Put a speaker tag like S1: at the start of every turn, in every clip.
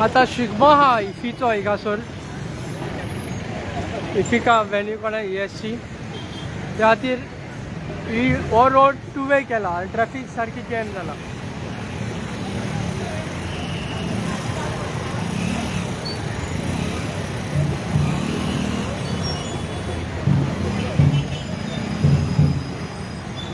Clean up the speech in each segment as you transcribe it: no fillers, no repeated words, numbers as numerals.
S1: आतां शिगमो आहा इफीचो हिंगासर इफिका वेन्यू कडेन ESC त्या खातीर ही हो रोड टू वे केला आनी ट्रॅफीक सारकी जॅम जाला.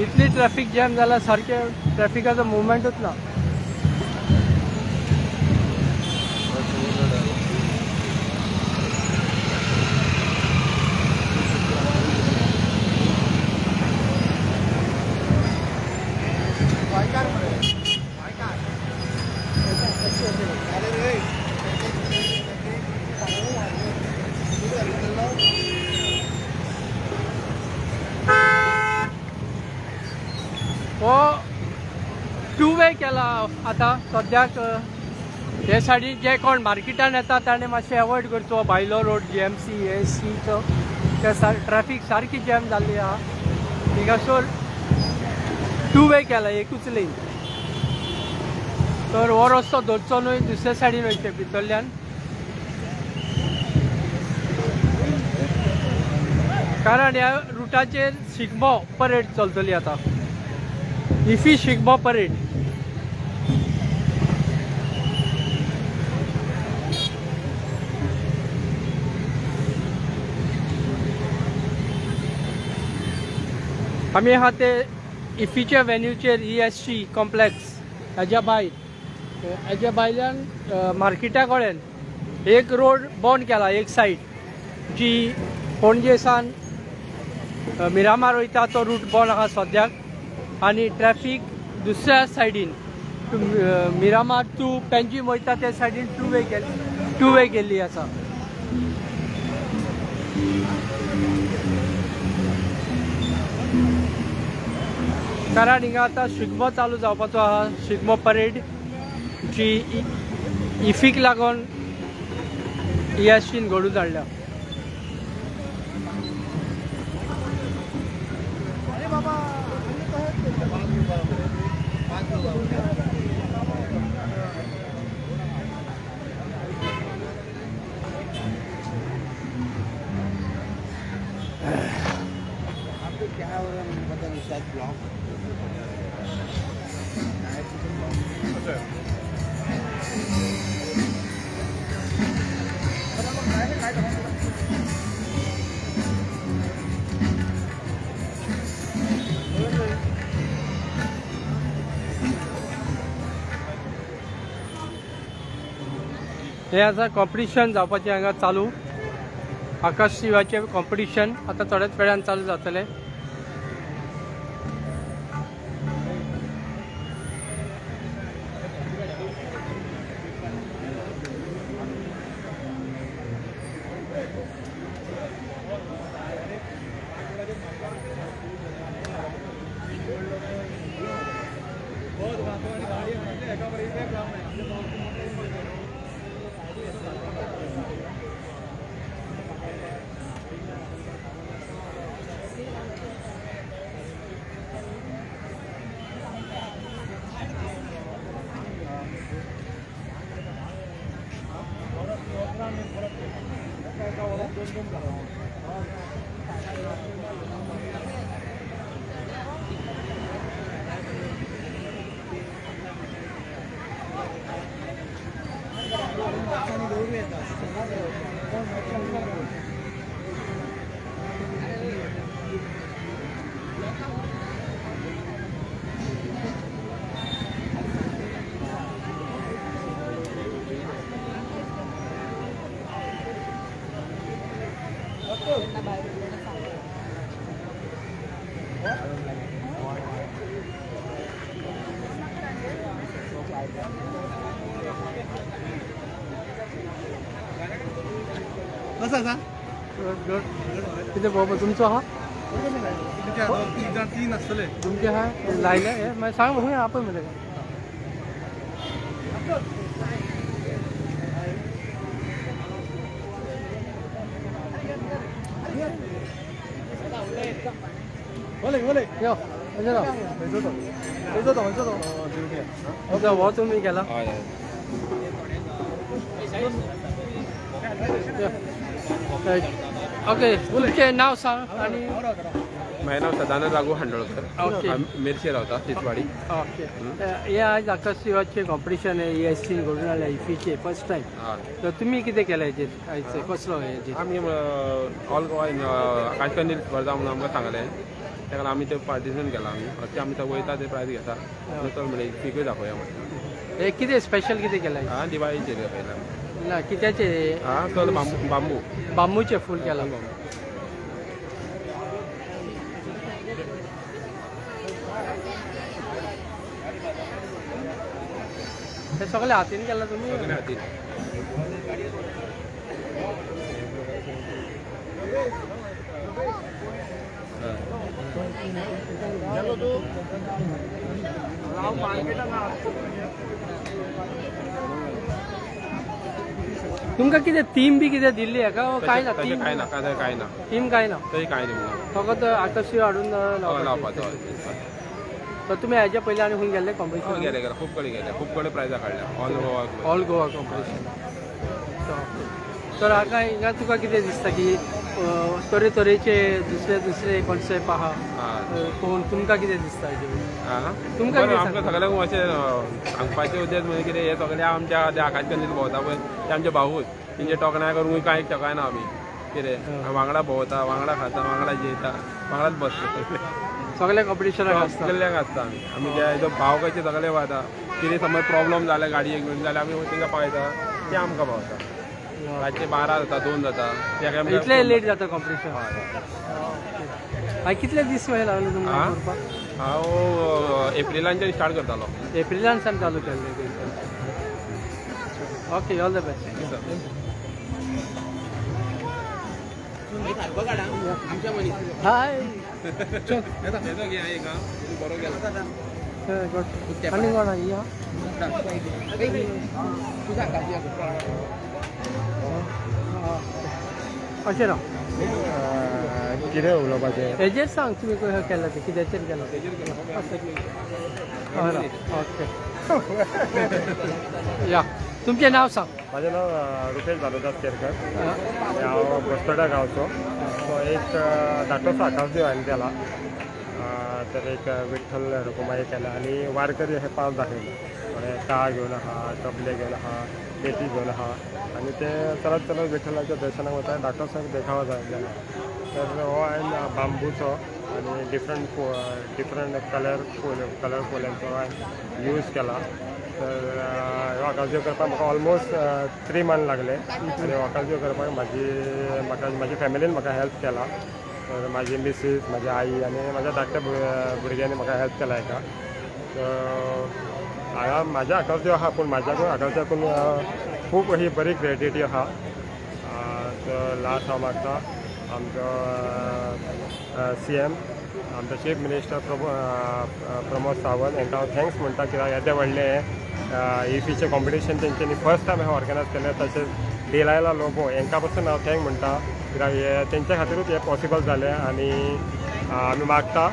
S1: इतली ट्रॅफीक जॅम जाला सारकें ट्रॅफिकाचो मुवमेंटूच ना. हो टू वे केला आतां सद्याक. हे सायडीन जे कोण मार्केटान येता ताणें मातशें एवॉयड करचो भायलो रोड GMC ASCचो. ते ट्रॅफीक सारकी जॅम जाल्ली आहा. थिंगासर टू वे केला एकूच लेन, तर हो रस्तो धरचो न्हय, दुसऱ्या सायडीन वयचें भितरल्यान, कारण ह्या रुटाचेर शिगमो परेड चलतली आतां, इफी शिगमो परेड. आमी आहा ते इफीच्या वेन्यूचेर ESC complex हेज्या भायर, हेज्या भायल्यान मार्केटा कडेन एक रोड बंद केला, एक सायड जी पणजे सान मिरामार वयता तो रूट बंद आहा सद्याक आनी ट्रॅफीक दुसऱ्या सायडीन मिरामार टू पेंजीम वयता त्या सायडीन टू वे केल्ली आसा. कारण हिंगा आतां शिगमो चालू जावपाचो आहा, शिगमो परेड जी इफीक लागून ESCन घडून हाडल्या.
S2: आपको क्या हो रहा है मुझे पता नहीं, शायद ब्लॉक।
S1: हे आसा कॉम्पिटिशन जावपाचें हांगा चालू, आकाश शिवाचें कॉम्पिटिशन आतां थोड्याच वेळान चालू जातलें.
S2: कसं आसा?
S1: कितें बाबा तुमचो आहा?
S2: तीन आसतले.
S1: तुमचे आहा लायले हे मागीर सांग खंय आपय मरे. यो हो तुमी केला. ओके, तुमचें नांव सांग आनी
S3: माझे नाव सदानंद राघू हांडोळकर.
S1: ओके.
S3: आम्ही मिरचे रावता, तिसवाडी.
S1: ओके, हे आयज आकाशदिवाचें कॉम्पिटिशन ESC घडून आयलें, इफीचें फर्स्ट टायम.
S3: हा.
S1: तर तुमी कितें केलें हेजेर आयज, कसलो हेजेर?
S3: आमी ऑल गोवा आकाशकंदील स्पर्धा म्हणून आमकां सांगलें, ताका लागून आमी ते पार्टिसिपेट केलां. आमी हरशीं आमी थंय वयता ते प्रायज घेता, चल म्हणलें इफीकूय दाखोवया म्हणून.
S1: हे कितें स्पेशल कितें केलां?
S3: हा, दिवाळीचेर दाखयला आमी.
S1: ना, कित्याचें?
S3: हा, चल, बांबू बांबू.
S1: बांबूचें फूल केलां. हे सगळें हातीन केलां तुमी?
S3: सगळे हातीन.
S1: तुमकां कितें थीम बी कितें दिल्ली हाका काय ना?
S3: तशें
S1: थीम?
S3: काय ना, काय काय ना.
S1: थीम काय ना?
S3: तरी काय न्ही म्हणून.
S1: फकत आकाशी हाडून लावपाचें.
S3: लावपाचो हय.
S1: तर तुमी हेज्या पयलीं आनी खंय गेल्ले
S3: हय,
S1: कॉम्पिटिशन?
S3: गेले गेले, खूब कडेन गेले, खूब कडेन प्रायजां काडल्या all Goa.
S1: All Goa competition. तर हाका हिंगा तुका कितें दिसता की तरेतरेचे दुसरे दुसरे कॉन्सेप्ट आहा, पळोवन तुमकां कितें दिसता हेजेर?
S3: आं.
S1: तुमकां
S3: बरें
S1: कितें
S3: आमकां
S1: सांगता?
S3: सगळ्यांक अशें सांगपाचें उद्देश म्हणजे कितें, हे सगळे आमच्या ते आकाश कंदील भोंवता पळय, ते आमचे भावूच. तेंचे तोखणाय करूंक कांय शकना आमी कितें. वांगडा भोंवता, वांगडा खाता, वांगडा जेयता, वांगडाच बसता.
S1: सगळे कॉम्पिटिशनाक आसता?
S3: सगळ्यांक आसता आमी. आमी ते भाव कशे सगळे वता. कितें समज प्रॉब्लम जाले गाडयेक बीन जाल्यार आमी तांकां पावयता, ते आमकां पावता. रातचे 12 जाता, 2 जाता ते.
S1: इतले लेट जाता कॉम्पिटिशन? आनी कितले दीस वेळ लागले तुमकां
S3: आं?
S1: करपाक?
S3: हांव एप्रिलांच्यान स्टार्ट करतालो.
S1: एप्रिलान सावन चालू केल्लें. Okay, all the best. Hi.
S3: तेजो घे एक, आं. बरो गेला.
S1: गुड. आनी कोण आहा? ही आहा? अशें राव.
S2: कितें उलोवपाचें?
S1: हेजेर सांग, तुमी खंय केलां तें, कित्याचेर केलां तें. हय, ओके, या, तुमचें नांव सांग.
S4: माझें नांव रुपेश भानुदास केरकर आनी हांव बस्तोड्या गांवचो. सो एक धाकटोसो आकाशदीव हांवें केला. तर एक विठ्ठल रखुमाई केला आनी वारकरी अशे पांच दाखयले. थोडे टाळ घेवन आहा, तबले घेवन आहा, पेटी घेवन आहा आनी ते चलत चलत विठ्ठलाच्या दर्शनाक वता. धाकटोसो एक देखावो जाला. तर हो हांवें बांबूचो आनी डिफरंट डिफरंट कलर फूल कलर फुलांचो हांवें यूज केला. तर हो आकाशदीव करपाक म्हाका ऑलमोस्ट 3 मंथ लागले आनी हो आकाशदीव करपाक म्हाजी म्हाका म्हाजी फॅमिलीन म्हाका हेल्प केला. तर म्हाजी मिसीस, म्हाजी आई आनी म्हाज्या धाकट्या भुरग्यांनी म्हाका हेल्प केला हेका. तर हांगा म्हाज्या आकाशदीव आहा, पूण म्हाज्याकून आकाशदिवाकून खूब अशी बरी क्रिएटिविटी आहा. तर लास्ट हांव मागता आमचो CM, आमचो चीफ मिनिस्टर प्रमोद सावंत हांकां हांव thanks म्हणटा, कित्याक येदें व्हडलें हें इफीचें कॉम्पिटिशन तेंच्यांनी फर्स्ट टायम हें ऑर्गनायज केलें. तशेंच डिलायला लोबो हांकां पसून हांव thank म्हणटा, कित्याक हें तेंच्या खातीरूच हें पॉसिबल जालें. आनी आमी मागता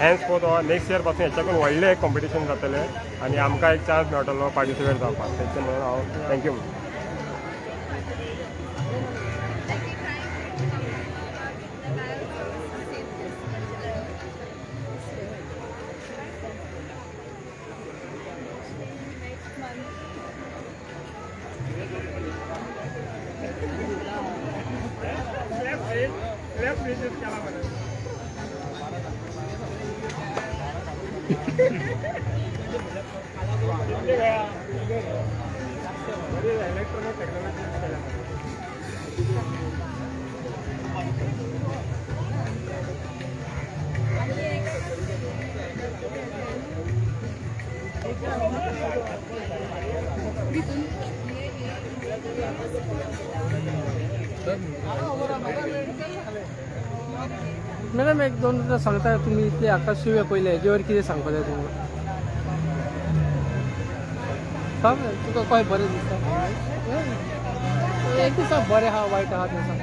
S4: हॅन्स फोर्थ नेक्स्ट इयर पासून हेच्याकून व्हडलें एक कॉम्पिटिशन जातलें आनी आमकां एक चान्स मेळटलो पार्टिसिपेट जावपाक. तेंचें म्हणून हांव thank you म्हणटा. Electronic technology.
S1: मॅडम, एक दोन सुद्दां सांगता, तुमी इतले आकाश दिवे पयले, हेजेवर कितें सांगपाक जाय तुमकां? सांग, तुका काय बरें दिसता, एक दिसा बरें आहा वायट आहा तें सांग.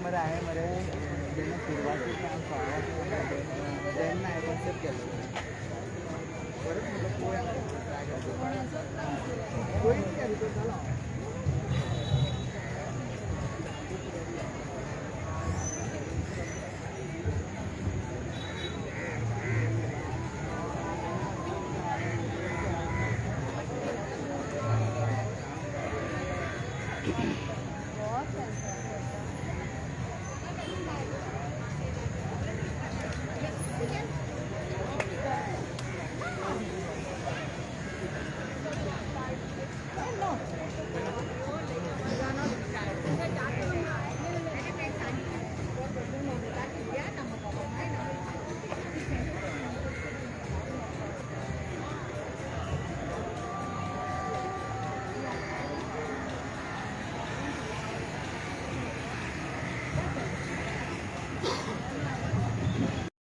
S2: मरे हांवें मरे जेन्ना सुरवातीक हांव 16 वर्सां तेन्ना हांवें कॉन्सेप्ट केल्लो. परत म्हटलं पळोवया, ट्राय करता. पयलीं रिकॉर्ड जालो.